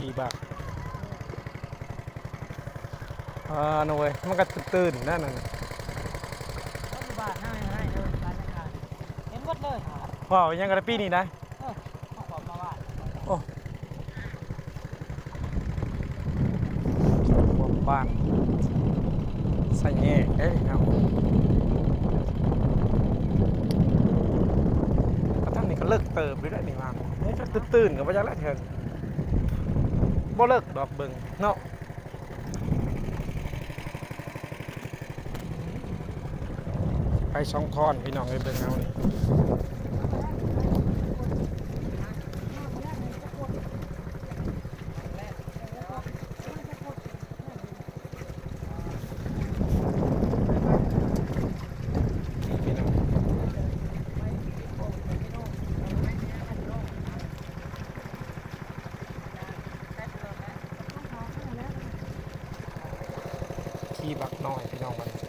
ທີ່ບາດ ອ່າ ໂອ້ຍ ມັນກໍຕື່ນໆ ນັ້ນນະ ຢູ່ບ້ານເຮົາໃຫ້ເດີ ບັນຍາກາດເຫັນໝົດເລີຍ ເວົ້າຫຍັງກໍໄດ້ປີນີ້ໄດ໋ ເອີ ເຮົາກໍມາວ່າ ໂອ້ ຂວາມບ້ານສະແຍກເດ້ເນາະ ທາງນີ້ກໍເລິກເຕີບຢູ່ໄດ໋ນີ້ວ່າ ເອີ ຈັກຕື່ນໆ ກໍບໍ່ຈັກແຫຼະ ເຖິງບໍ່ເລິກດອກ ເບິ່ງເນາະ. ໄປສອງຄອນ ພີ່ນ້ອງເອີຍ ເບິ່ງເອົານີ້ ນີ້ພີ່ນ້ອງ ຂີ່ບັກນ້ອຍ ພີ່ນ້ອງ ບັດນີ້